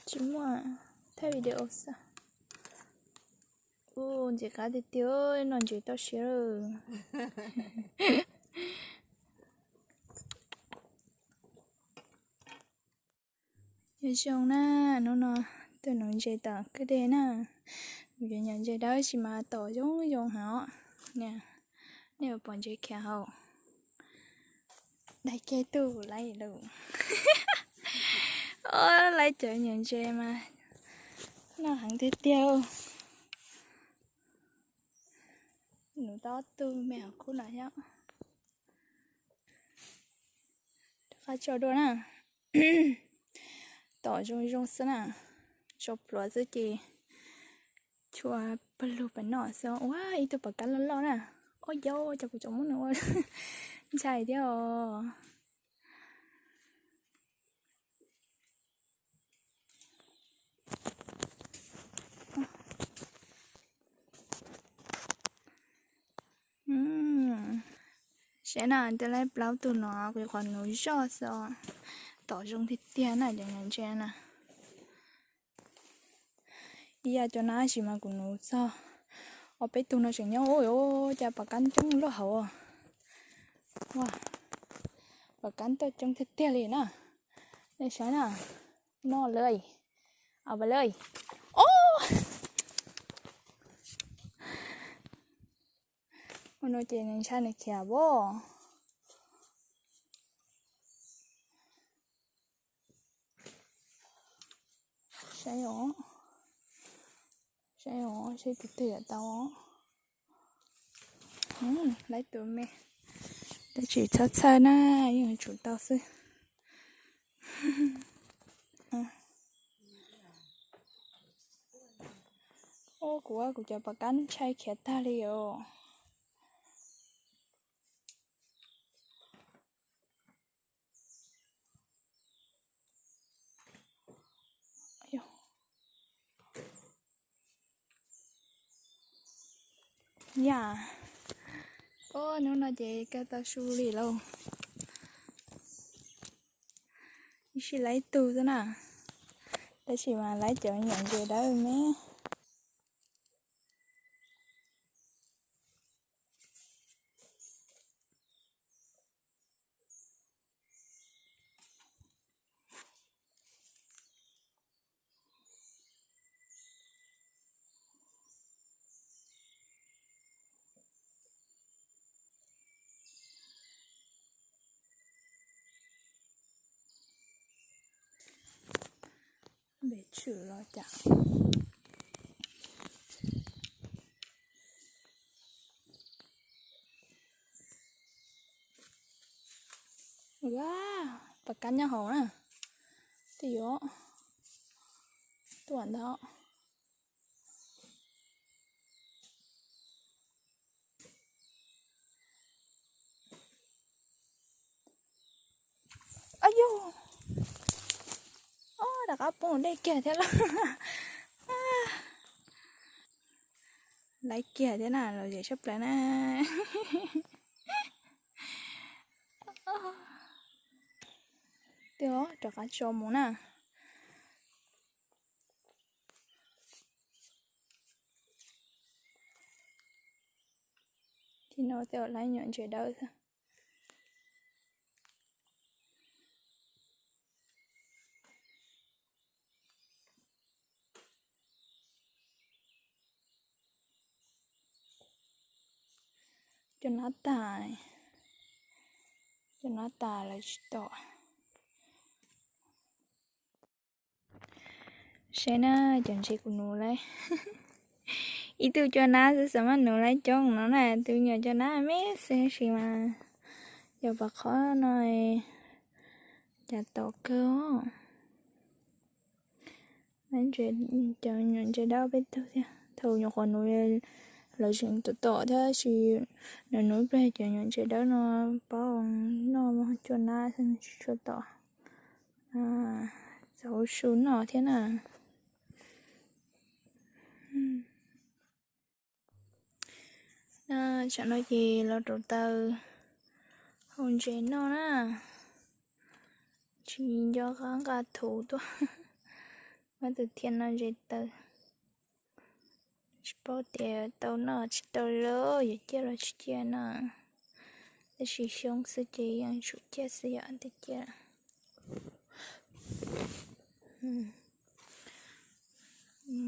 Tsis muaj, thaij video xwb. Ub, ntxim qab tiag tiag, noj ntses toj siab lawm. Nyob zoo na, hnub no tuaj nuv ntses tom kwj deg na. Kuv cov nyuam ntses dawb tsis mas tom zoo zoo heev os. Nej puas pom ntses khiav hauv? Daig kiag tug laib lawm. Laib cov nyuam ntses mas noj heev tiag tiag. Nuv tau ob tug me hauv khub no thiab. Rov qab tso dua na. Tom zoo zoo xwb na. Tso pluav xwb ces chua pawg lug pem no xwb. Ua ib tug pov kab loj loj na. Ua yau, cas kuv tseem muab nws ua ntshai thiab os. Saib na, twb laib plaub tug no, kuv qhov nuv zoj xwb os. Tom zoo tiag tiag na cov nyuam ntses na. Ib yam cov nab sis mas kuv nuv txog ob peb tug no tseem nyob. Ua cas pov kab coob luaj hauv. Pov kab tuaj coob tiag tiag li na. Nej saib na, noj lawm, au lawm. Ua no ces nws ntshai nws khiav as. Saib os, saib os, saib tus twg yuav tau os. Laib tus me, tab sis txhob txhawj na, yeej yuav tsum tau xwb. Ua kuv, kuv cov pov kab ntshai khiav tag li os. Yam, ua hnub no ces kaj tau su li lauj. Ib sij laib tug xwb na, tab sis mas laib cov nyuam ntses dawb me. Npe tshwm los cas. Pov kab nyob hauv na. Twb yuav tuaj ntag. Ab yog, rov qab poob dej kiag thiab lauj. Laib kiag thiab na, lom zem tshaj plaws na. Twb rov qab tso mus na. Thib no tej zaum laib nyuam ntses dawb xwb. Cov nab tas, cov nab tas lawv tsis tom. Saib na, cov ntses kuv nuv lawm. Ib tug cua nab xwb xav mas nuv lawm coob no na, tus nyuam cua nab me xwb sis mas yog pom qhov no cas tom kawg. Cov nyuam ntses dawb peb tug thiab, thaum nyuam qhuav nuv lawv tseem tom tom thiab sis, nws nuv ib pliag cov nyuam ntses dawb no paub noj cua nab xwb tsis tshua tom. Txaus su noj thiab na. Tsam no ces los rauv taws hau ntses noj na. Tsis nco qab nqa thuv tuaj. Muab tus thiaj noj ze taw. Tsis paub tias tau noj tsis tau lawm, yuav ciaj los tsis ciaj na. Tab sis xyoob xwb ces yeej tsum ciaj xwb yom, twb ciaj.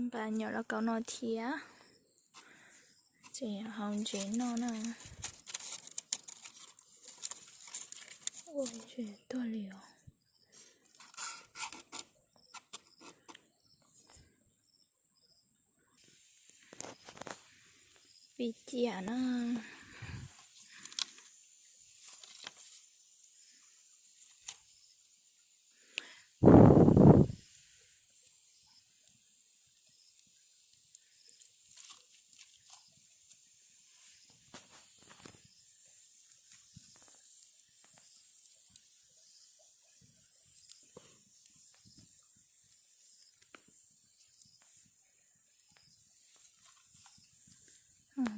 Nqa nyom los kaus no thiab. Ces hau ntses noj na. Ua ntses tuag li os. Vim ciam na.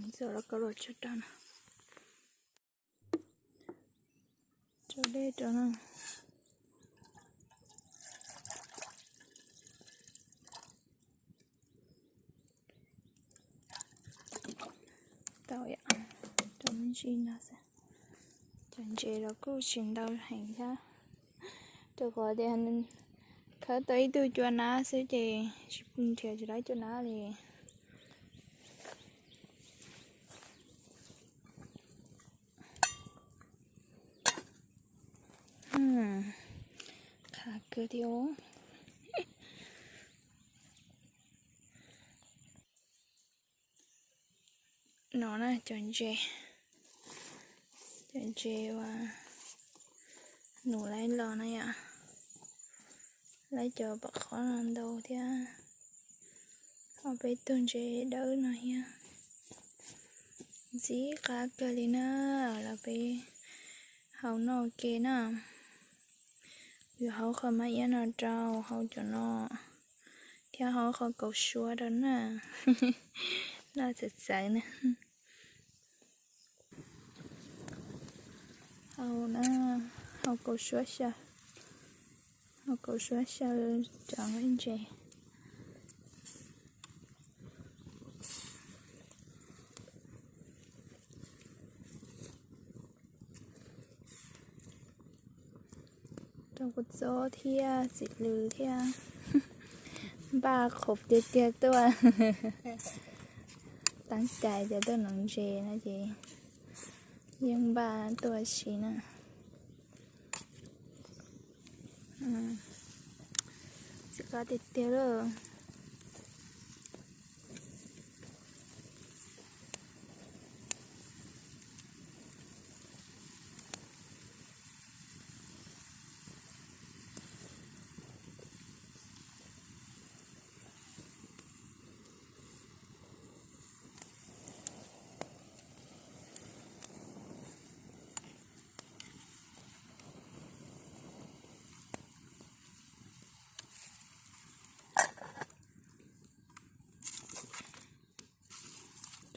Ntxuav los kaus los tso rau no. Tso dej rau na. Tau yom, rau me ntsis no xwb. Cov ntses los kuj tsis ntau heev thiab, rau qhov tias khawb tau ib tug cua nab xwb ces nrhiav tsis tau cua nab li. Qab kawg thiab. No na cov ntses, cov ntses uas nus laib los na yom, laib cov pom qhov no ntau thiab. Ho peb tug ntses dawb no thiab. Ntxim qab kawg li na, los peb hau noj ua ke na. Yuav hau qhov mab iab no rau, hau cov no, thiab hau qhov kaus suab rau na. Noj txawv txawv na. Hau na, hau kaus suab xyaw, hau kaus suab xyaw cov ntses. Rau kua txob thiab txiv lws thiab. Npaj qhuav tiag tiag tuaj. Tab cais tias tuaj noj ntses no ces yeej npaj tuaj si na. Ntxim qab tiag tiag lawm.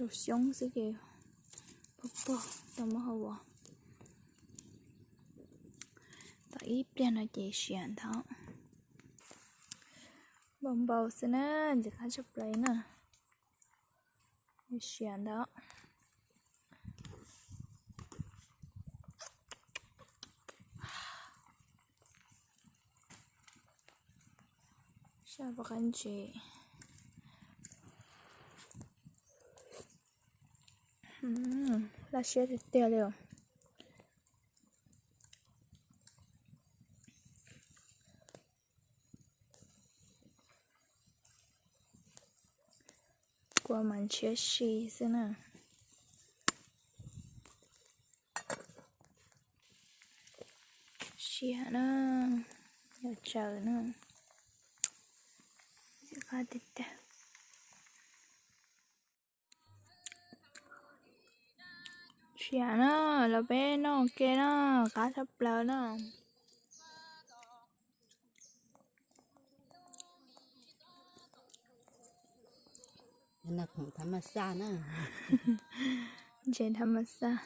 Rau xyoob xwb ces pog pog tau muab hau as. Tom ib pliag no ces siav ntawd. Npau npau xwb na, ntxim qab tshaj plaws na. Siav ntawd. Sab pov qab ntses. Laj siab tiag tiag li os. Kua mas ntshiab si xwb na. Siav na, yog tsaws na. Qab tiag tiag. Siav na, los peb noj ua ke na, qab tshaj plaws na. Ntses tham mas xaj.